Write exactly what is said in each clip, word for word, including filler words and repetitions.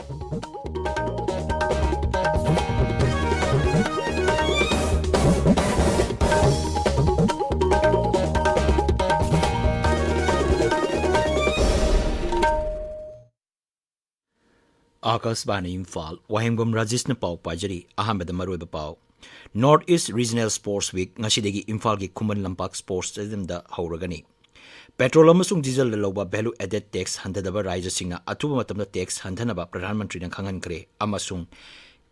ꯑꯥꯀꯥꯁꯕꯥꯅꯤ ꯏꯝꯐꯥꯜ, ꯋꯥꯍꯦꯡꯕꯝ ꯔꯥꯖꯦꯁꯅ ꯄꯥꯎ ꯄꯥꯖꯔꯤ꯫ ꯑꯍꯥꯟꯕꯗ ꯃꯔꯨꯑꯣꯏꯕ ꯄꯥꯎ꯫ North East Regional Sports Week ꯉꯁꯤꯗꯒꯤ ꯏꯝꯐꯥꯜꯒꯤ ꯈꯨꯃꯟ ꯂꯝꯄꯥꯛ Sports Stadiumꯗ ꯍꯧꯔꯒꯅꯤ꯫ Petrol ꯑꯃꯁꯨꯡ dieselꯗ ꯂꯧꯕ value added tax ꯍꯟꯊꯗꯕ ꯔꯥꯖ꯭ꯌꯁꯤꯡꯅ ꯑꯊꯨꯕ ꯃꯇꯝꯗ tax ꯍꯟꯊꯅꯕ ꯄ꯭ꯔꯙꯥꯟ ꯃꯟꯇ꯭ꯔꯤꯅ ꯈꯪꯍꯟꯈ꯭ꯔꯦ꯫ ꯑꯃꯁꯨꯡ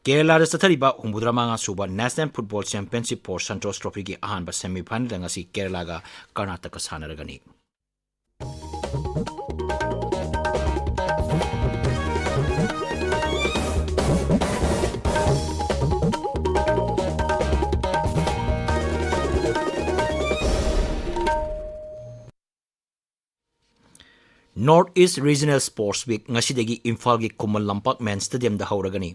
ꯀꯦꯔꯂꯥꯗ ꯆꯠꯊꯔꯤꯕ ꯍꯨꯝꯐꯨꯇꯔꯥ ꯃꯉꯥ ꯁꯨꯕ National Football Championship for Santosh Trophyꯒꯤ ꯑꯍꯥꯟꯕ semifinalꯗ ꯉꯁꯤ ꯀꯦꯔꯂꯥꯒ ꯀꯔꯅꯥꯇꯀ ꯁꯥꯟꯅꯔꯒꯅꯤ꯫ North East Regional Sports Week ꯉꯁꯤꯗꯒꯤ ꯏꯝꯐꯥꯜꯒꯤ ꯈꯨꯃꯟ ꯂꯝꯄꯥꯛ Main Stadiumꯗ ꯍꯧꯔꯒꯅꯤ꯫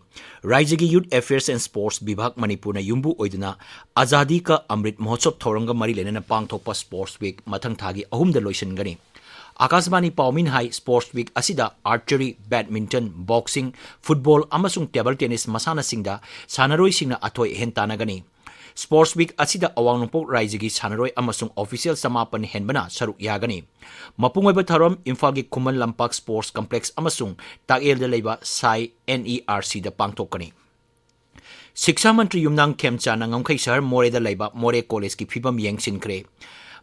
ꯔꯥꯖ꯭ꯌꯒꯤ Youth Affairs and Sports ꯕꯤꯚꯥꯒ ꯃꯅꯤꯄꯨꯔꯅ ꯌꯨꯝꯕꯨ ꯑꯣꯏꯗꯨꯅ ꯑꯖꯥꯗꯤ ꯀꯥ ꯑꯃ꯭ꯔꯤꯠ ꯃꯍꯣꯠꯁꯕ ꯊꯧꯔꯝꯒ ꯃꯔꯤ ꯂꯩꯅꯅ ꯄꯥꯡꯊꯣꯛꯄ Sports Week ꯃꯊꯪ ꯊꯥꯒꯤ ꯑꯍꯨꯝꯗ ꯂꯣꯏꯁꯤꯟꯒꯅꯤ꯫ ꯑꯥꯀꯥꯁꯕꯥꯅꯤ ꯄꯥꯎꯃꯤꯅ ꯍꯥꯏ, Sports Week ꯑꯁꯤꯗ archery, badminton, boxing, football ꯑꯃꯁꯨꯡ table tennis ꯃꯁꯥꯟꯅꯁꯤꯡꯗ ꯁꯥꯟꯅꯔꯣꯏꯁꯤꯡꯅ ꯑꯊꯣꯏ ꯑꯍꯦꯟ ꯇꯥꯟꯅꯒꯅꯤ꯫ Sports Week ꯑꯁꯤꯗ ꯑꯋꯥꯡ ꯅꯣꯡꯄꯣꯛ ꯔꯥꯖ꯭ꯌꯒꯤ ꯁꯥꯟꯅꯔꯣꯏ ꯑꯃꯁꯨꯡ official ꯆꯃꯥꯄꯟ ꯍꯦꯟꯕꯅ ꯁꯔꯨꯛ ꯌꯥꯒꯅꯤ꯫ ꯃꯄꯨꯡ ꯑꯣꯏꯕ ꯊꯧꯔꯝ ꯏꯝꯐꯥꯜꯒꯤ ꯈꯨꯃꯟ ꯂꯝꯄꯥꯛ Sports Complex ꯑꯃꯁꯨꯡ ꯇꯥꯛꯌꯦꯜꯗ ꯂꯩꯕ ꯁꯥꯏ NERCꯗ ꯄꯥꯡꯊꯣꯛꯀꯅꯤ꯫ ꯁꯤꯛꯁꯥ ꯃꯟꯇ꯭ꯔꯤ ꯌꯨꯝꯅꯥꯝ ꯈꯦꯝꯆꯥꯟꯅ ꯉꯝꯈꯩ ꯁꯍꯔ ꯃꯣꯔꯦꯗ ꯂꯩꯕ ꯃꯣꯔꯦ ꯀꯣꯂꯦꯖꯀꯤ ꯐꯤꯕꯝ ꯌꯦꯡꯁꯤꯟꯈ꯭ꯔꯦ꯫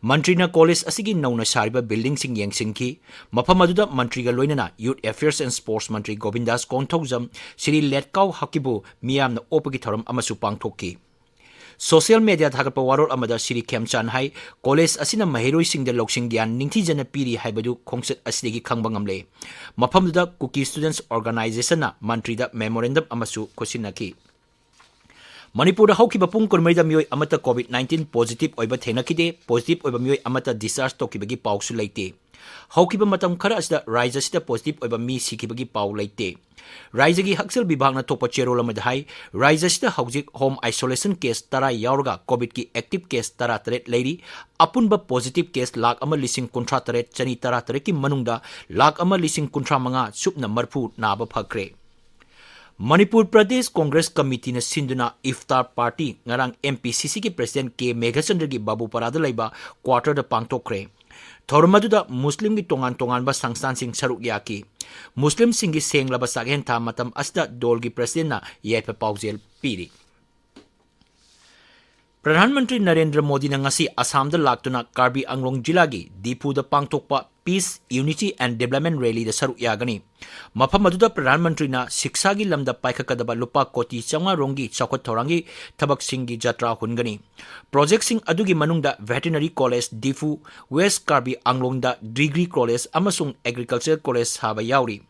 ꯃꯟꯇ꯭ꯔꯤꯅ ꯀꯣꯂꯦꯖ ꯑꯁꯤꯒꯤ ꯅꯧꯅ ꯁꯥꯔꯤꯕ buildingꯁꯤꯡ ꯌꯦꯡꯁꯤꯟꯈꯤ꯫ ꯃꯐꯝ ꯑꯗꯨꯗ ꯃꯟꯇ꯭ꯔꯤꯒ ꯂꯣꯏꯅꯅ Youth Affairs and Sports ꯃꯟꯇ꯭ꯔꯤ ꯒꯣꯕꯤꯟꯗꯥꯁ ꯀꯣꯟꯊꯧꯖꯝ, ꯁ꯭ꯔꯤ ꯂꯦꯠꯀꯥꯎ ꯍꯛꯀꯤꯕꯨ ꯃꯤꯌꯥꯝꯅ ꯑꯣꯛꯄꯒꯤ ꯊꯧꯔꯝ ꯑꯃꯁꯨ ꯄꯥꯡꯊꯣꯛꯈꯤ꯫ Social media ꯊꯥꯒꯠꯄ ꯋꯥꯔꯣꯜ ꯑꯃꯗ ꯁ꯭ꯔꯤ ꯈꯦꯝꯆꯥꯟ ꯍꯥꯏ, ꯀꯣꯂꯦꯖ ꯑꯁꯤꯅ ꯃꯍꯩꯔꯣꯏꯁꯤꯡꯗ ꯂꯧꯁꯤꯡ ꯒ꯭ꯌꯥꯟ ꯅꯤꯡꯊꯤꯖꯅ ꯄꯤꯔꯤ ꯍꯥꯏꯕꯗꯨ ꯈꯣꯡꯆꯠ ꯑꯁꯤꯗꯒꯤ ꯈꯪꯕ ꯉꯝꯂꯦ꯫ ꯃꯐꯝꯗꯨꯗ Kuki Students Organizationꯅ ꯃꯟꯇ꯭ꯔꯤꯗ memorandum ꯑꯃꯁꯨ ꯈꯨꯠꯁꯤꯟꯅꯈꯤ꯫ ꯃꯅꯤꯄꯨꯔꯗ ꯍꯧꯈꯤꯕ ꯄꯨꯡ ꯀꯨꯟꯃꯔꯤꯗ ꯃꯤꯑꯣꯏ ꯑꯃꯠꯇ COVID nineteen positive ꯑꯣꯏꯕ ꯊꯦꯡꯅꯈꯤꯗꯦ꯫ Positive ꯑꯣꯏꯕ ꯃꯤꯑꯣꯏ ꯑꯃꯠꯇ discharge ꯇꯧꯈꯤꯕꯒꯤ ꯄꯥꯎꯁꯨ ꯂꯩꯇꯦ꯫ ꯍꯧꯈꯤꯕ ꯃꯇꯝ ꯈꯔ ꯑꯁꯤꯗ ꯔꯥꯖ꯭ꯌ ꯑꯁꯤꯗ positive ꯑꯣꯏꯕ ꯃꯤ ꯁꯤꯈꯤꯕꯒꯤ ꯄꯥꯎ ꯂꯩꯇꯦ꯫ ꯔꯥꯖ꯭ꯌꯒꯤ ꯍꯛꯁꯦꯜ ꯕꯤꯚꯥꯒꯅ ꯊꯣꯛꯄ ꯆꯦꯔꯣꯜ ꯑꯃꯗ ꯍꯥꯏ, ꯔꯥꯖ꯭ꯌ ꯑꯁꯤꯗ ꯍꯧꯖꯤꯛ home isolation case ꯇꯔꯥ ꯌꯥꯎꯔꯒ COVIDꯀꯤ active case ꯇꯔꯥꯇꯔꯦꯠ ꯂꯩꯔꯤ꯫ ꯑꯄꯨꯟꯕ positive case ꯂꯥꯈ ꯑꯃ ꯂꯤꯁꯤꯡ ꯀꯨꯟꯊ꯭ꯔꯥ ꯇꯔꯦꯠ ꯆꯅꯤ ꯇꯔꯥꯇꯔꯦꯠꯀꯤ ꯃꯅꯨꯡꯗ ꯂꯥꯈ ꯑꯃ ꯂꯤꯁꯤꯡ ꯀꯨꯟꯊ꯭ꯔꯥ ꯃꯉꯥ ꯁꯨꯞꯅ ꯃꯔꯤꯐꯨ ꯅꯥꯕ ꯐꯈ꯭ꯔꯦ꯫ ꯃꯅꯤꯄꯨꯔ ꯄ꯭ꯔꯗꯦꯁ ꯀꯣꯡꯒ꯭ꯔꯦꯁ ꯀꯃꯤꯇꯤꯅ ꯁꯤꯟꯗꯨꯅ ꯏꯐꯇꯥꯔ ꯄꯥꯔꯇꯤ ꯉꯔꯥꯡ MPCCꯒꯤ ꯄ꯭ꯔꯁꯤꯗꯦꯟꯠ ꯀꯦ ꯃꯦꯘꯆꯟꯗ꯭ꯔꯒꯤ ꯕꯥꯕꯨꯄꯥꯔꯥꯗ ꯂꯩꯕ ꯀ꯭ꯋꯥꯇꯔꯗ ꯄꯥꯡꯊꯣꯛꯈ꯭ꯔꯦ꯫ ꯊꯧꯔꯝ ꯑꯗꯨꯗ ꯃꯨꯁꯂꯤꯝꯒꯤ ꯇꯣꯉꯥꯟ ꯇꯣꯉꯥꯟꯕ ꯁꯪꯁꯊꯥꯟꯁꯤꯡ ꯁꯔꯨꯛ ꯌꯥꯈꯤ꯫ ꯃꯨꯁꯂꯤꯝꯁꯤꯡꯒꯤ ꯁꯦꯡꯂꯕ ꯆꯥꯛꯍꯦꯟ ꯊꯥ ꯃꯇꯝ ꯑꯁꯤꯗ ꯗꯣꯜꯒꯤ ꯄ꯭ꯔꯁꯤꯗꯦꯟꯠꯅ ꯌꯥꯏꯐ ꯄꯥꯎꯖꯦꯜ ꯄꯤꯔꯤ꯫ ꯄ꯭ꯔꯙꯥꯟ ꯃꯟꯇ꯭ꯔꯤ ꯅꯔꯦꯟꯗ꯭ꯔ ꯃꯣꯗꯤꯅ ꯉꯁꯤ ꯑꯁꯥꯝꯗ ꯂꯥꯛꯇꯨꯅ ꯀꯥꯔꯕꯤ ꯑꯪꯂꯣꯡ ꯖꯤꯂꯥꯒꯤ ꯗꯤꯐꯨꯗ ꯄꯥꯡꯊꯣꯛꯄ Peace, Unity and Development Rallyꯗ ꯁꯔꯨꯛ ꯌꯥꯒꯅꯤ꯫ ꯃꯐꯝ ꯑꯗꯨꯗ ꯄ꯭ꯔꯙꯥꯟ ꯃꯟꯇ꯭ꯔꯤꯅ ꯁꯤꯛꯁꯥꯒꯤ ꯂꯝꯗ ꯄꯥꯏꯈꯠꯀꯗꯕ ꯂꯨꯄꯥ ꯀꯣꯇꯤ ꯆꯥꯝꯃꯉꯥ ꯔꯣꯝꯒꯤ ꯆꯥꯎꯈꯠ ꯊꯧꯔꯥꯡꯒꯤ ꯊꯕꯛꯁꯤꯡꯒꯤ ꯖꯇ꯭ꯔꯥ ꯍꯨꯟꯒꯅꯤ꯫ ꯄ꯭ꯔꯣꯖꯦꯛꯁꯤꯡ ꯑꯗꯨꯒꯤ ꯃꯅꯨꯡꯗ Veterinary College Diphu, west Karbi ꯑꯪꯂꯣꯡꯗ Degree College ꯑꯃꯁꯨꯡ Agriculture College ꯁꯥꯕ ꯌꯥꯎꯔꯤ꯫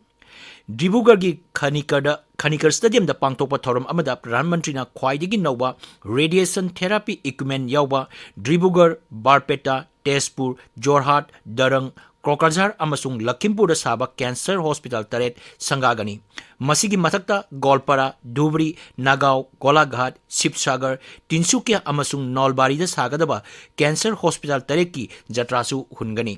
ꯗꯤꯕ꯭ꯔꯨꯒꯔꯒꯤ ꯈꯅꯤꯀꯔꯗ, ꯈꯅꯤꯀꯔ ꯁ꯭ꯇꯦꯗꯤꯌꯝꯗ ꯄꯥꯡꯊꯣꯛꯄ ꯊꯧꯔꯝ ꯑꯃꯗ ꯄ꯭ꯔꯙꯥꯟ ꯃꯟꯇ꯭ꯔꯤꯅ ꯈ꯭ꯋꯥꯏꯗꯒꯤ ꯅꯧꯕ radiation therapy equipment ꯌꯥꯎꯕ ꯗꯤꯕ꯭ꯔꯨꯒꯔ, ꯕꯥꯔꯄꯦꯇꯥ, ꯇꯦꯖꯄꯨꯔ, ꯖꯣꯔꯍꯥꯠ, ꯗꯔꯪ, ꯀꯣꯀ꯭ꯔꯥꯖꯥꯔ ꯑꯃꯁꯨꯡ ꯂꯈꯤꯝꯄꯨꯔꯗ ꯁꯥꯕ cancer hospital ꯇꯔꯦꯠ ꯁꯪꯒꯥꯒꯅꯤ꯫ ꯃꯁꯤꯒꯤ ꯃꯊꯛꯇ ꯒꯣꯜꯄꯥꯔꯥ, ꯙꯨꯕ꯭ꯔꯤ, ꯅꯥꯒꯥꯎ, ꯒꯣꯂꯥꯘꯥꯠ, ꯁꯤꯕꯁꯥꯒꯔ, ꯇꯤꯟꯁꯨꯀꯤꯌꯥ ꯑꯃꯁꯨꯡ ꯅꯣꯜꯕꯥꯔꯤꯗ ꯁꯥꯒꯗꯕ cancer hospital ꯇꯔꯦꯠꯀꯤ ꯖꯇ꯭ꯔꯥꯁꯨ ꯍꯨꯟꯒꯅꯤ꯫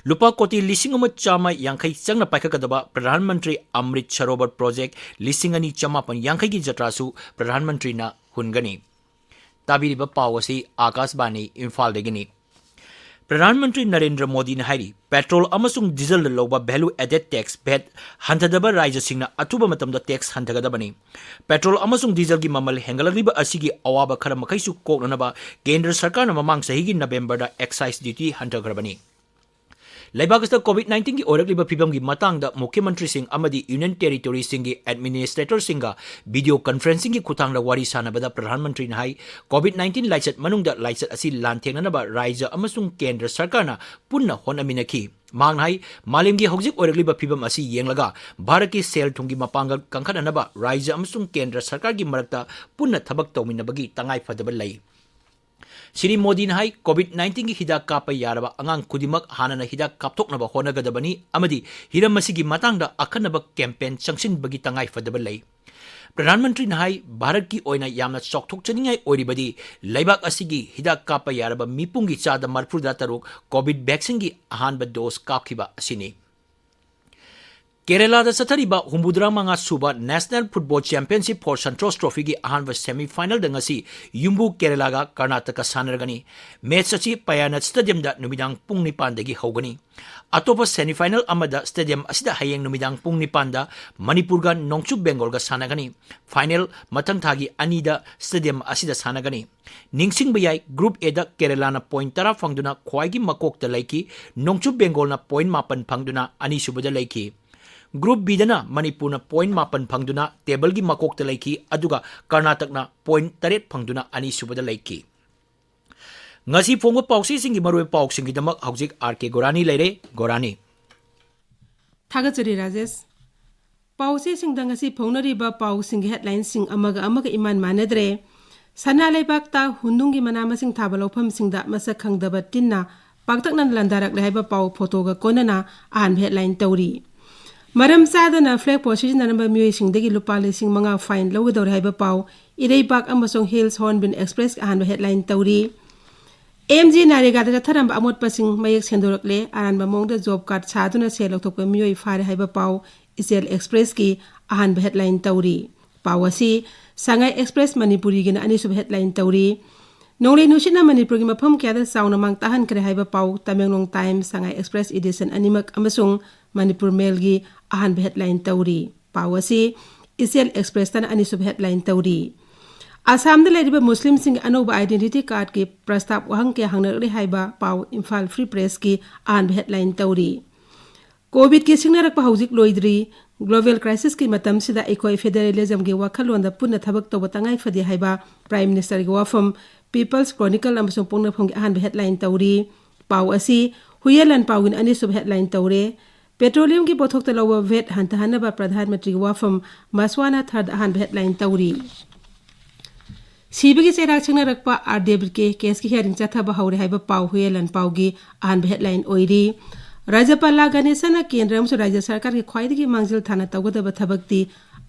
ꯂꯨꯄꯥ ꯀꯣꯇꯤ ꯂꯤꯁꯤꯡ ꯑꯃ ꯆꯥꯝꯃ ꯌꯥꯡꯈꯩ ꯆꯪꯅ ꯄꯥꯏꯈꯠꯀꯗꯕ ꯄ꯭ꯔꯙꯥꯟ ꯃꯟꯇ꯭ꯔꯤ ꯑꯃ꯭ꯔꯤꯠ ꯁꯔꯣꯕꯔ ꯄ꯭ꯔꯣꯖꯦꯛ ꯂꯤꯁꯤꯡ ꯑꯅꯤ ꯆꯃꯥꯄꯟ ꯌꯥꯡꯈꯩꯒꯤ ꯖꯇ꯭ꯔꯥꯁꯨ ꯄ꯭ꯔꯙꯥꯟ ꯃꯟꯇ꯭ꯔꯤꯅ ꯍꯨꯟꯒꯅꯤ꯫ ꯇꯥꯕꯤꯔꯤꯕ ꯄꯥꯎ ꯑꯁꯤ ꯑꯥꯀꯥꯁꯕꯥꯅꯤ ꯏꯝꯐꯥꯜꯗꯒꯤꯅꯤ꯫ ꯄ꯭ꯔꯙꯥꯟ ꯃꯟꯇ꯭ꯔꯤ ꯅꯔꯦꯟꯗ꯭ꯔ ꯃꯣꯗꯤꯅ ꯍꯥꯏꯔꯤ, ꯄꯦꯇ꯭ꯔꯣꯜ ꯑꯃꯁꯨꯡ ꯗꯤꯖꯜꯗ ꯂꯧꯕ value added tax, ꯚꯦꯠ, ꯍꯟꯊꯗꯕ ꯔꯥꯖ꯭ꯌꯁꯤꯡꯅ ꯑꯊꯨꯕ ꯃꯇꯝꯗ tax ꯍꯟꯊꯒꯗꯕꯅꯤ꯫ ꯄꯦꯇ꯭ꯔꯣꯜ ꯑꯃꯁꯨꯡ ꯗꯤꯖꯜꯒꯤ ꯃꯃꯜ ꯍꯦꯟꯒꯠꯂꯛꯂꯤꯕ ꯑꯁꯤꯒꯤ ꯑꯋꯥꯕ ꯈꯔ ꯃꯈꯩꯁꯨ ꯀꯣꯛꯅꯅꯕ ꯀꯦꯟꯗ꯭ꯔ ꯁꯔꯀꯥꯔꯅ ꯃꯃꯥꯡ ꯆꯍꯤꯒꯤ ꯅꯕꯦꯝꯕꯔꯗ excise duty ꯍꯟꯊꯈ꯭ꯔꯕꯅꯤ꯫ ꯂꯩꯕꯥꯛ ꯑꯁꯤꯗ COVID nineteenꯒꯤ ꯑꯣꯏꯔꯛꯂꯤꯕ ꯐꯤꯕꯝꯒꯤ ꯃꯇꯥꯡꯗ ꯃꯨꯈ꯭ꯌ ꯃꯟꯇ꯭ꯔꯤꯁꯤꯡ ꯑꯃꯗꯤ ꯌꯨꯅꯤꯌꯟ ꯇꯦꯔꯤꯇꯣꯔꯤꯁꯤꯡꯒꯤ ꯑꯦꯗꯃꯤꯅꯤꯁꯇ꯭ꯔꯦꯇꯔꯁꯤꯡꯒ video conferencingꯒꯤ ꯈꯨꯠꯊꯥꯡꯗ ꯋꯥꯔꯤ ꯁꯥꯟꯅꯕꯗ ꯄ꯭ꯔꯙꯥꯟ ꯃꯟꯇ꯭ꯔꯤꯅ ꯍꯥꯏ, COVID nineteen ꯂꯥꯏꯆꯠ ꯃꯅꯨꯡꯗ ꯂꯥꯏꯆꯠ ꯑꯁꯤ ꯂꯥꯟꯊꯦꯡꯅꯅꯕ ꯔꯥꯖ꯭ꯌ ꯑꯃꯁꯨꯡ ꯀꯦꯟꯗ꯭ꯔ ꯁꯔꯀꯥꯔꯅ ꯄꯨꯟꯅ ꯍꯣꯠꯅꯃꯤꯟꯅꯈꯤ꯫ ꯃꯍꯥꯛꯅ ꯍꯥꯏ, ꯃꯥꯂꯦꯝꯒꯤ ꯍꯧꯖꯤꯛ ꯑꯣꯏꯔꯛꯂꯤꯕ ꯐꯤꯕꯝ ꯑꯁꯤ ꯌꯦꯡꯂꯒ ꯚꯥꯔꯠꯀꯤ ꯁꯦꯜ ꯊꯨꯝꯒꯤ ꯃꯄꯥꯡꯒꯜ ꯀꯟꯈꯠꯅꯅꯕ ꯔꯥꯖ꯭ꯌ ꯑꯃꯁꯨꯡ ꯀꯦꯟꯗ꯭ꯔ ꯁꯔꯀꯥꯔꯒꯤ ꯃꯔꯛꯇ ꯄꯨꯟꯅ ꯊꯕꯛ ꯇꯧꯃꯤꯟꯅꯕꯒꯤ ꯇꯉꯥꯏꯐꯗꯕ ꯂꯩ꯫ ꯁ꯭ꯔꯤ ꯃꯣꯗꯤꯅ ꯍꯥꯏ, COVID nineteenꯒꯤ ꯍꯤꯗꯥꯛ ꯀꯥꯞꯄ ꯌꯥꯔꯕ ꯑꯉꯥꯡ ꯈꯨꯗꯤꯡꯃꯛ ꯍꯥꯟꯅꯅ ꯍꯤꯗꯥꯛ ꯀꯥꯞꯊꯣꯛꯅꯕ ꯍꯣꯠꯅꯒꯗꯕꯅꯤ ꯑꯃꯗꯤ ꯍꯤꯔꯝ ꯑꯁꯤꯒꯤ ꯃꯇꯥꯡꯗ ꯑꯈꯟꯅꯕ campaign ꯆꯪꯁꯤꯟꯕꯒꯤ ꯇꯉꯥꯏꯐꯗꯕ ꯂꯩ꯫ ꯄ꯭ꯔꯙꯥꯟ ꯃꯟꯇ꯭ꯔꯤꯅ ꯍꯥꯏ, ꯚꯥꯔꯠꯀꯤ ꯑꯣꯏꯅ ꯌꯥꯝꯅ ꯆꯥꯎꯊꯣꯛꯆꯅꯤꯡꯉꯥꯏ ꯑꯣꯏꯔꯤꯕꯗꯤ ꯂꯩꯕꯥꯛ ꯑꯁꯤꯒꯤ ꯍꯤꯗꯥꯛ ꯀꯥꯞꯄ ꯌꯥꯔꯕ ꯃꯤꯄꯨꯝꯒꯤ ꯆꯥꯗ ꯃꯔꯤꯐꯨꯇꯔꯨꯛ COVID vaccineꯒꯤ ꯑꯍꯥꯟꯕ dose ꯀꯥꯞꯈꯤꯕ ꯑꯁꯤꯅꯤ꯫ ꯀꯦꯔꯦꯂꯥꯗ ꯆꯠꯊꯔꯤꯕ ꯍꯨꯝꯐꯨꯇꯔꯥ ꯃꯉꯥ ꯁꯨꯕ National Football Championship for Santosh Trophyꯒꯤ ꯑꯍꯥꯟꯕ semifinalꯗ ꯉꯁꯤ ꯌꯨꯝꯕꯨ ꯀꯦꯔꯦꯂꯥꯒ ꯀꯔꯅꯥꯇꯀ ꯁꯥꯟꯅꯔꯒꯅꯤ꯫ Match ꯑꯁꯤ Payana Stadiumꯗ ꯅꯨꯃꯤꯗꯥꯡ ꯄꯨꯡ ꯅꯤꯄꯥꯟꯗꯒꯤ ꯍꯧꯒꯅꯤ꯫ ꯑꯇꯣꯞꯄ semifinal ꯑꯃꯗ stadium ꯑꯁꯤꯗ ꯍꯌꯦꯡ ꯅꯨꯃꯤꯗꯥꯡ ꯄꯨꯡ ꯅꯤꯄꯥꯟꯗ ꯃꯅꯤꯄꯨꯔꯒ ꯅꯣꯡꯆꯨꯞ ꯕꯦꯡꯒꯣꯜꯒ ꯁꯥꯟꯅꯒꯅꯤ꯫ Final ꯃꯊꯪ ꯊꯥꯒꯤ ꯑꯅꯤꯗ stadium ꯑꯁꯤꯗ ꯁꯥꯟꯅꯒꯅꯤ꯫ ꯅꯤꯡꯁꯤꯡꯕ ꯌꯥꯏ, Group Aꯗ ꯀꯦꯔꯦꯂꯥꯅ point ꯇꯔꯥ ꯐꯪꯗꯨꯅ ꯈ꯭ꯋꯥꯏꯒꯤ ꯃꯀꯣꯛꯇ ꯂꯩꯈꯤ꯫ ꯅꯣꯡꯆꯨꯞ ꯕꯦꯡꯒꯣꯜꯅ point ꯃꯥꯄꯟ ꯐꯪꯗꯨꯅ ꯑꯅꯤꯁꯨꯕꯗ ꯂꯩꯈꯤ꯫ Group Bꯗꯅ ꯃꯅꯤꯄꯨꯔꯅ point ꯃꯥꯄꯟ ꯐꯪꯗꯨꯅ tableꯒꯤ ꯃꯀꯣꯛꯇ ꯂꯩꯈꯤ, ꯑꯗꯨꯒ ꯀꯔꯅꯥꯇꯛꯅ point ꯇꯔꯦꯠ ꯐꯪꯗꯨꯅ ꯑꯅꯤꯁꯨꯕꯗ ꯂꯩꯈꯤ꯫ ꯉꯁꯤ ꯐꯣꯡꯕ ꯄꯥꯎꯆꯦꯁꯤꯡꯒꯤ ꯃꯔꯨꯑꯣꯏꯕ ꯄꯥꯎꯁꯤꯡꯒꯤꯗꯃꯛ ꯍꯧꯖꯤꯛ ꯑꯥꯔ ꯀꯦ ꯒꯣꯔꯥꯅꯤ ꯂꯩꯔꯦ꯫ ꯒꯣꯔꯥꯅꯤ꯫ ꯊꯥꯒꯠꯆꯔꯤ, ꯔꯥꯖꯦꯁ꯫ ꯄꯥꯎꯆꯦꯁꯤꯡꯗ ꯉꯁꯤ ꯐꯣꯡꯅꯔꯤꯕ ꯄꯥꯎꯁꯤꯡꯒꯤ headlineꯁꯤꯡ ꯑꯃꯒ ꯑꯃꯒ ꯏꯃꯥꯟ ꯃꯥꯟꯅꯗ꯭ꯔꯦ꯫ ꯁꯅꯥ ꯂꯩꯕꯥꯛꯇ ꯍꯨꯟꯗꯨꯡꯒꯤ ꯃꯅꯥ ꯃꯁꯤꯡ ꯊꯥꯕ ꯂꯧꯐꯝꯁꯤꯡꯗ ꯃꯁꯛ ꯈꯪꯗꯕ ꯇꯤꯟꯅ ꯄꯥꯛꯇꯛꯅꯅ ꯂꯥꯟꯗꯥꯔꯛꯂꯦ ꯍꯥꯏꯕ ꯄꯥꯎ photoꯒ ꯀꯣꯟꯅꯅ ꯑꯍꯥꯟꯕ headline ꯇꯧꯔꯤ꯫ ꯃꯔꯝ ꯆꯥꯗꯅ flag post ꯁꯤꯖꯤꯟꯅꯔꯝꯕ ꯃꯤꯑꯣꯏꯁꯤꯡꯗꯒꯤ ꯂꯨꯄꯥ ꯂꯤꯁꯤꯡ ꯃꯉꯥ fine ꯂꯧꯒꯗꯧꯔꯦ ꯍꯥꯏꯕ ꯄꯥꯎ ꯏꯔꯩꯕꯥꯛ ꯑꯃꯁꯨꯡ Hills Hornbill Expressꯀꯤ ꯑꯍꯥꯟꯕ headline ꯇꯧꯔꯤ꯫ ꯑꯦꯝ ꯖꯤ ꯅꯔꯦꯒꯥꯗ ꯆꯠꯊꯔꯝꯕ ꯑꯃꯣꯠꯄꯁꯤꯡ ꯃꯌꯦꯛ ꯁꯦꯡꯗꯣꯔꯛꯂꯦ, ꯑꯔꯥꯟꯕ ꯃꯑꯣꯡꯗ job card ꯁꯥꯗꯨꯅ ꯁꯦꯜ ꯂꯧꯊꯣꯛꯄ ꯃꯤꯑꯣꯏ ꯐꯥꯔꯦ ꯍꯥꯏꯕ ꯄꯥꯎ ꯏꯆꯦꯜ Expressꯀꯤ ꯑꯍꯥꯟꯕ headline ꯇꯧꯔꯤ꯫ ꯄꯥꯎ ꯑꯁꯤ ꯁꯉꯥꯏ Express ꯃꯅꯤꯄꯨꯔꯤꯒꯤꯅ ꯑꯅꯤꯁꯨꯕ headline ꯇꯧꯔꯤ꯫ ꯅꯣꯡꯂꯩ ꯅꯨꯡꯁꯤꯠꯅ ꯃꯅꯤꯄꯨꯔꯒꯤ ꯃꯐꯝ ꯀꯌꯥꯗ ꯆꯥꯎꯅ ꯃꯥꯡ ꯇꯥꯛꯍꯟꯈ꯭ꯔꯦ ꯍꯥꯏꯕ ꯄꯥꯎ ꯇꯃꯦꯡꯂꯣꯡ Times, ꯁꯉꯥꯏ Express edition ꯑꯅꯤꯃꯛ ꯑꯃꯁꯨꯡ ꯃꯅꯤꯄꯨꯔ Mailꯒꯤ ꯑꯍꯥꯟꯕ headline ꯇꯧꯔꯤ꯫ ꯄꯥꯎ ꯑꯁꯤ ꯏꯆꯦꯜ Expressꯇꯅ ꯑꯅꯤꯁꯨꯕ headline ꯇꯧꯔꯤ꯫ ꯑꯁꯥꯝꯗ ꯂꯩꯔꯤꯕ ꯃꯨꯁꯂꯤꯝꯁꯤꯡꯒꯤ ꯑꯅꯧꯕ identity cardꯀꯤ ꯄ꯭ꯔꯁꯇꯥꯕ ꯋꯥꯍꯪ ꯀꯌꯥ ꯍꯪꯅꯔꯛꯂꯤ ꯍꯥꯏꯕ ꯄꯥꯎ Imphal Free Pressꯀꯤ ꯑꯍꯥꯟꯕ headline ꯇꯧꯔꯤ꯫ COVIDꯀꯤ ꯁꯤꯡꯅꯔꯛꯄ ꯍꯧꯖꯤꯛ ꯂꯣꯏꯗ꯭ꯔꯤ꯫ Global crisisꯀꯤ ꯃꯇꯝꯁꯤꯗ ꯑꯩꯈꯣꯏ federalismꯒꯤ ꯋꯥꯈꯜꯂꯣꯟꯗ ꯄꯨꯟꯅ ꯊꯕꯛ ꯇꯧꯕ ꯇꯉꯥꯏ ꯐꯗꯦ ꯍꯥꯏꯕ Prime Ministerꯒꯤ ꯋꯥꯐꯝ People's Chronicle ꯑꯃꯁꯨꯡ ꯄꯣꯛꯅꯐꯝꯒꯤ ꯑꯍꯥꯟꯕ headline ꯇꯧꯔꯤ꯫ ꯄꯥꯎ ꯑꯁꯤ ꯍꯨꯌꯦꯟ ꯂꯥꯟꯄꯥꯎꯒꯤꯅ ꯑꯅꯤꯁꯨꯕ headline ꯇꯧꯔꯦ꯫ Petroleumꯒꯤ ꯄꯣꯠꯊꯣꯛꯇ ꯂꯧꯕ VAT ꯍꯟꯊꯍꯟꯅꯕ ꯄ꯭ꯔꯙꯥꯟ ꯃꯟꯇ꯭ꯔꯤꯒꯤ ꯋꯥꯐꯝ ꯃꯁ꯭ꯋꯥꯅꯥ ꯊꯔꯗ ꯑꯍꯥꯟꯕ headline ꯇꯧꯔꯤ꯫ ꯁꯤꯕꯒꯤ ꯆꯩꯔꯥꯛ ꯁꯤꯡꯅꯔꯛꯄ ꯑꯥꯔ ꯗꯦꯕꯀꯤ case ꯀꯤ hearing ꯆꯠꯊꯕ ꯍꯧꯔꯦ ꯍꯥꯏꯕ ꯄꯥꯎ ꯍꯨꯌꯦꯟ ꯂꯥꯟꯄꯥꯎꯒꯤ ꯑꯍꯥꯟꯕ headline ꯑꯣꯏꯔꯤ꯫ ꯔꯥꯖ꯭ꯌꯄꯥꯂꯥ ꯒꯅꯦꯁꯟꯅ ꯀꯦꯟꯗ꯭ꯔ ꯑꯃꯁꯨꯡ ꯔꯥꯖ꯭ꯌ ꯁꯔꯀꯥꯔꯒꯤ ꯈ꯭ꯋꯥꯏꯗꯒꯤ ꯃꯥꯡꯖꯤꯜ ꯊꯥꯅ ꯇꯧꯒꯗꯕ ꯊꯕꯛꯇꯤ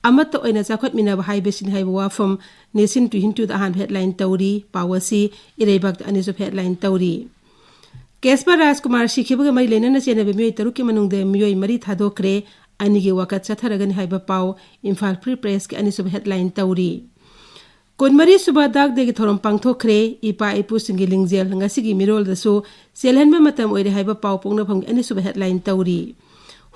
ꯑꯃꯠꯇ ꯑꯣꯏꯅ ꯆꯥꯎꯈꯠꯃꯤꯟꯅꯕ ꯍꯥꯏꯕꯁꯤꯅꯤ ꯍꯥꯏꯕ ꯋꯥꯐꯝ Nation twenty twoꯗ ꯑꯍꯥꯟꯕ headline ꯇꯧꯔꯤ꯫ ꯄꯥꯎ ꯑꯁꯤ ꯏꯔꯩꯕꯥꯛꯇ ꯑꯅꯤꯁꯨꯕ headline ꯇꯧꯔꯤ꯫ ꯀꯦꯁꯄꯔ ꯔꯥꯖꯀꯨꯃꯥꯔ ꯁꯤꯈꯤꯕꯒ ꯃꯔꯤ ꯂꯩꯅꯅ ꯆꯦꯟꯅꯕ ꯃꯤꯑꯣꯏ ꯇꯔꯨꯛꯀꯤ ꯃꯅꯨꯡꯗ ꯃꯤꯑꯣꯏ ꯃꯔꯤ ꯊꯥꯗꯣꯛꯈ꯭ꯔꯦ꯫ ꯑꯅꯤꯒꯤ ꯋꯥꯀꯠ ꯆꯠꯊꯔꯒꯅꯤ ꯍꯥꯏꯕ ꯄꯥꯎ ꯏꯝꯐꯥꯜ ꯐ꯭ꯔꯤ ꯄ꯭ꯔꯦꯁꯀꯤ ꯑꯅꯤꯁꯨꯕ ꯍꯦꯗꯂꯥꯏꯟ ꯇꯧꯔꯤ꯫ ꯀꯨꯟꯃꯔꯤ ꯁꯨꯕ ꯗꯥꯛ ꯗꯦꯒꯤ ꯊꯧꯔꯝ ꯄꯥꯡꯊꯣꯛꯈ꯭ꯔꯦ꯫ ꯏꯄꯥ ꯏꯄꯨꯁꯤꯡꯒꯤ ꯂꯤꯡꯖꯦꯜ ꯉꯁꯤꯒꯤ ꯃꯤꯔꯣꯜꯗꯁꯨ ꯆꯦꯜꯍꯟꯕ ꯃꯇꯝ ꯑꯣꯏꯔꯦ ꯍꯥꯏꯕ ꯄꯥꯎ ꯄꯣꯛꯅꯐꯝꯒꯤ ꯑꯅꯤꯁꯨꯕ ꯍꯦꯗꯂꯥꯏꯟ ꯇꯧꯔꯤ꯫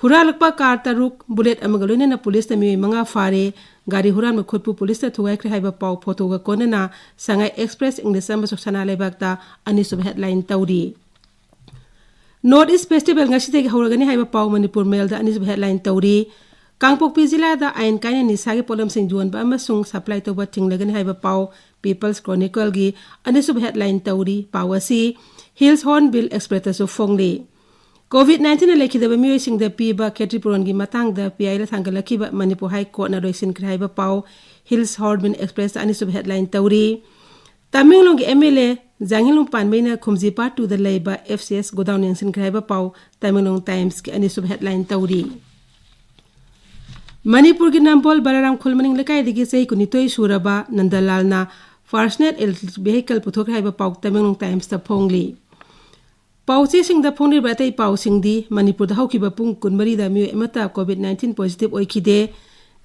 ꯍꯨꯔꯥꯜꯂꯛꯄ ꯀꯥꯔ ꯇꯔꯨꯛ, ꯕꯨꯂꯦꯠ ꯑꯃꯒ ꯂꯣꯏꯅꯅ ꯄꯨꯂꯤꯁꯅ ꯃꯤꯑꯣꯏ ꯃꯉꯥ ꯐꯥꯔꯦ꯫ ꯒꯥꯔꯤ ꯍꯨꯔꯥꯟꯕ ꯈꯨꯠꯄꯨ ꯄꯨꯂꯤꯁꯅ ꯊꯨꯒꯥꯏꯈ꯭ꯔꯦ ꯍꯥꯏꯕ ꯄꯥꯎ ꯐꯣꯇꯣꯒ ꯀꯣꯟꯅꯅ ꯁꯉꯥꯏ ꯑꯦꯛꯁꯄ꯭ꯔꯦꯁ ꯏꯪꯂꯤꯁ ꯑꯃꯁꯨꯡ ꯁꯅꯥ ꯂꯩꯕꯥꯛꯇ ꯑꯅꯤꯁꯨꯕ ꯍꯦꯗꯂꯥꯏꯟ ꯇꯧꯔꯤ꯫ ꯅꯣꯔꯠ ꯏꯁ ꯐꯦꯁꯇꯤꯚꯦꯜ ꯉꯁꯤꯗꯒꯤ ꯍꯧꯔꯒꯅꯤ ꯍꯥꯏꯕ ꯄꯥꯎ ꯃꯅꯤꯄꯨꯔ ꯃꯦꯜꯗ ꯑꯅꯤꯁꯨꯕ ꯍꯦꯗꯂꯥꯏꯟ ꯇꯧꯔꯤ꯫ ꯀꯥꯡꯄꯣꯛꯄꯤ ꯖꯤꯂꯥꯗ ꯑꯥꯏꯟ ꯀꯥꯏꯅ ꯅꯤꯁꯥꯒꯤ ꯄꯣꯠꯂꯝꯁꯤꯡ ꯌꯣꯟꯕ ꯑꯃꯁꯨꯡ ꯁꯄ꯭ꯂꯥꯏ ꯇꯧꯕ ꯊꯤꯡꯂꯒꯅꯤ ꯍꯥꯏꯕ ꯄꯥꯎ ꯄꯤꯄꯜꯁ ꯀ꯭ꯔꯣꯅꯤꯀꯜꯒꯤ ꯑꯅꯤꯁꯨꯕ ꯍꯦꯗꯂꯥꯏꯟ ꯇꯧꯔꯤ꯫ ꯄꯥꯎ ꯑꯁꯤ ꯍꯤꯜꯁ ꯍꯣꯔꯟꯕꯤꯜ ꯑꯦꯛꯁꯄ꯭ꯔꯦꯁꯇꯁꯨ ꯐꯣꯡꯂꯤ꯫ ꯀꯣꯚꯤꯗ ꯅꯥꯏꯟꯇꯤꯟꯅ ꯂꯩꯈꯤꯗꯕ ꯃꯤꯑꯣꯏꯁꯤꯡꯗ ꯄꯤꯕ ꯈꯦꯇ꯭ꯔꯤꯄꯨꯔꯣꯟꯒꯤ ꯃꯇꯥꯡꯗ ꯄꯤꯌꯥꯏꯗ ꯊꯥꯡꯒꯠꯂꯛꯈꯤꯕ ꯃꯅꯤꯄꯨꯔ ꯍꯥꯏ ꯀꯣꯔꯠꯅ ꯂꯣꯏꯁꯤꯟꯈ꯭ꯔꯦ ꯍꯥꯏꯕ ꯄꯥꯎ ꯍꯤꯜꯁ ꯍꯣꯔꯟꯕꯤꯜ ꯑꯦꯛꯁꯄ꯭ꯔꯦꯁꯇ ꯑꯅꯤꯁꯨꯕ ꯍꯦꯗꯂꯥꯏꯟ ꯇꯧꯔꯤ꯫ ꯇꯃꯦꯡꯂꯣꯡꯒꯤ ꯑꯦꯝ ꯑꯦꯜ ꯑꯦ ꯖꯥꯡꯍꯦꯟꯂꯨꯡ ꯄꯥꯟꯕꯩꯅ ꯈꯨꯝꯖꯤ ꯄꯥꯔꯠ ꯇꯨꯗ ꯂꯩꯕ ꯑꯦꯐ ꯁꯤ ꯑꯦꯁ ꯒꯣꯗꯥꯎꯟ ꯌꯦꯡꯁꯤꯟꯈ꯭ꯔꯦ ꯍꯥꯏꯕ ꯄꯥꯎ ꯇꯃꯦꯡꯂꯣꯡ ꯇꯥꯏꯝꯁꯀꯤ ꯑꯅꯤꯁꯨꯕ ꯍꯦꯗꯂꯥꯏꯟ ꯇꯧꯔꯤ꯫ ꯃꯅꯤꯄꯨꯔꯒꯤ ꯅꯝꯕꯣꯜ ꯕꯂꯥꯔꯥꯝ ꯈꯨꯜ ꯃꯅꯤꯡ ꯂꯩꯀꯥꯏꯗꯒꯤ ꯆꯍꯤ ꯀꯨꯟꯅꯤꯊꯣꯏ ꯁꯨꯔꯕ ꯅꯟꯗꯂꯥꯜꯅ ꯄꯥꯔꯁꯣꯅꯦꯜ ꯏꯂꯦꯛꯇ꯭ꯔꯤꯛ ꯚꯦꯍꯤꯀꯜ ꯄꯨꯊꯣꯛꯈ꯭ꯔꯦ ꯍꯥꯏꯕ ꯄꯥꯎ ꯇꯃꯦꯡꯂꯣꯡ ꯇꯥꯏꯝꯁꯇ ꯐꯣꯡꯂꯤ꯫ ꯄꯥꯎꯆꯦꯁꯤꯡꯗ ꯐꯣꯡꯂꯤꯕ ꯑꯇꯩ ꯄꯥꯎꯁꯤꯡꯗꯤ ꯃꯅꯤꯄꯨꯔꯗ ꯍꯧꯈꯤꯕ ꯄꯨꯡ ꯀꯨꯟꯃꯔꯤꯗ ꯃꯤꯑꯣꯏ ꯑꯃꯠꯇ ꯀꯣꯚꯤꯗ ꯅꯥꯏꯟꯇꯤꯟ ꯄꯣꯖꯤꯇꯤꯚ ꯑꯣꯏꯈꯤꯗꯦ꯫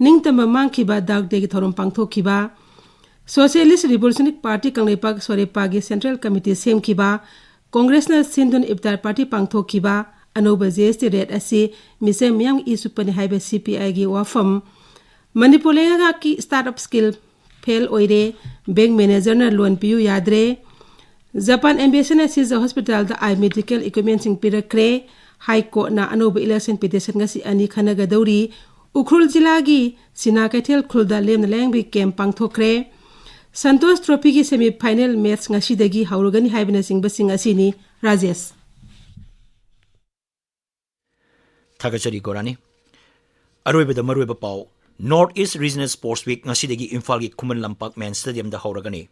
ꯅꯤꯡꯇꯝꯕ ꯃꯥꯡꯈꯤꯕ ꯗꯥꯛ ꯗꯦꯒꯤ ꯊꯧꯔꯝ ꯄꯥꯡꯊꯣꯛꯈꯤꯕ꯫ ꯁꯣꯁꯤꯌꯦꯂꯤꯁ ꯔꯤꯚꯣꯂꯨꯁꯅꯔꯤ ꯄꯥꯔꯇꯤ ꯀꯪꯂꯩꯄꯥꯛ ꯁꯣꯔꯦꯄꯥꯒꯤ ꯁꯦꯟꯇ꯭ꯔꯦꯜ ꯀꯃꯤꯇꯤ ꯁꯦꯝꯈꯤꯕ꯫ ꯀꯣꯡꯒ꯭ꯔꯦꯁꯅ ꯁꯤꯟꯗꯨꯟ ꯏꯐꯇꯥꯔ ꯄꯥꯔꯇꯤ ꯄꯥꯡꯊꯣꯛꯈꯤꯕ꯫ ꯑꯅꯧꯕ ꯖꯤ ꯑꯦꯁ ꯇꯤ ꯔꯦꯠ ꯑꯁꯤ ꯃꯤꯆꯝ ꯃꯤꯌꯥꯝꯒꯤ ꯏ ꯆꯨꯞꯄꯅꯤ ꯍꯥꯏꯕ ꯁꯤ ꯄꯤ ꯑꯥꯏꯒꯤ ꯋꯥꯐꯝ꯫ ꯃꯅꯤꯄꯨꯔ ꯂꯩꯉꯥꯛꯀꯤ ꯁ꯭ꯇꯥꯔꯠ ꯑꯞ ꯁ꯭ꯀꯤꯜ ꯐꯦꯜ ꯑꯣꯏꯔꯦ꯫ ꯕꯦꯡꯛ ꯃꯦꯅꯦꯖꯔꯅ ꯂꯣꯟ ꯄꯤꯌꯨ ꯌꯥꯗ꯭ꯔꯦ꯫ ꯖꯄꯥꯟ ꯑꯦꯝꯕꯦꯁꯤꯅ ꯁꯤꯖ ꯍꯣꯁꯄꯤꯇꯥꯜꯗ ꯑꯥꯏ ꯃꯦꯗꯤꯀꯦꯜ ꯏꯀ꯭ꯋꯤꯞꯃꯦꯟꯁꯤꯡ ꯄꯤꯔꯛꯈ꯭ꯔꯦ꯫ ꯍꯥꯏ ꯀꯣꯔꯠꯅ ꯑꯅꯧꯕ ꯏꯂꯦꯛꯁꯟ ꯄꯤꯇꯤꯁꯟ ꯉꯁꯤ ꯑꯅꯤ ꯈꯟꯅꯒꯗꯧꯔꯤ꯫ ꯎꯈ꯭ꯔꯨꯜ ꯖꯤꯂꯥꯒꯤ ꯁꯤꯅꯥ ꯀꯩꯊꯦꯜ ꯈꯨꯜꯗ ꯂꯦꯝꯅ ꯂꯥꯌꯦꯡꯕꯒꯤ ꯀꯦꯝꯞ ꯄꯥꯡꯊꯣꯛꯈ꯭ꯔꯦ꯫ ꯁꯟꯇꯣꯁ ꯇ꯭ꯔꯣꯐꯤꯒꯤ ꯁꯦꯃꯤ ꯐꯥꯏꯅꯦꯜ ꯃꯦꯠꯆ ꯉꯁꯤꯗꯒꯤ ꯍꯧꯔꯒꯅꯤ ꯍꯥꯏꯕꯅꯆꯤꯡꯕꯁꯤꯡ ꯑꯁꯤꯅꯤ꯫ ꯔꯥꯖꯦꯁ꯫ ꯊꯥꯒꯠꯆꯔꯤ ꯒꯣꯔꯥꯅꯤ꯫ ꯑꯔꯣꯏꯕꯗ ꯃꯔꯨꯑꯣꯏꯕ ꯄꯥꯎ꯫ North east regional sports week ꯉꯁꯤꯗꯒꯤ ꯏꯝꯐꯥꯜꯒꯤ ꯈꯨꯃꯟ ꯂꯝꯄꯥꯛ ꯃꯦꯟ ꯁ꯭ꯇꯦꯗꯤꯌꯝꯗ ꯍꯧꯔꯒꯅꯤ꯫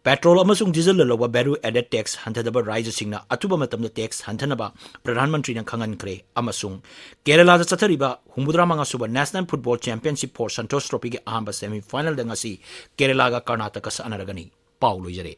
ꯄꯦꯇ꯭ꯔꯣꯜ ꯑꯃꯁꯨꯡ ꯗꯤꯖꯜꯗ ꯂꯧꯕ ꯚꯦꯂꯨ ꯑꯦꯗꯦꯗ ꯇꯦꯛꯁ ꯍꯟꯊꯗꯕ ꯔꯥꯏꯖꯁꯤꯡꯅ ꯑꯊꯨꯕ ꯃꯇꯝꯗ ꯇꯦꯛꯁ ꯍꯟꯊꯅꯕ ꯄ꯭ꯔꯙꯥꯟ ꯃꯟꯇ꯭ꯔꯤꯅ ꯈꯪꯍꯟꯈ꯭ꯔꯦ꯫ ꯑꯃꯁꯨꯡ ꯀꯦꯔꯂꯥꯗ ꯆꯠꯊꯔꯤꯕ ꯍꯨꯝꯐꯨꯇꯔꯥ ꯃꯉꯥ ꯁꯨꯕ national football championship for Santosh ꯇ꯭ꯔꯣꯐꯤꯒꯤ ꯑꯍꯥꯟꯕ ꯁꯦꯃꯤ ꯐꯥꯏꯅꯦꯜꯗ ꯉꯁꯤ ꯀꯦꯔꯂꯥꯒ ꯀꯔꯅꯥꯇꯀ ꯁꯥꯟꯅꯔꯒꯅꯤ꯫ ꯄꯥꯎ ꯂꯣꯏꯖꯔꯦ꯫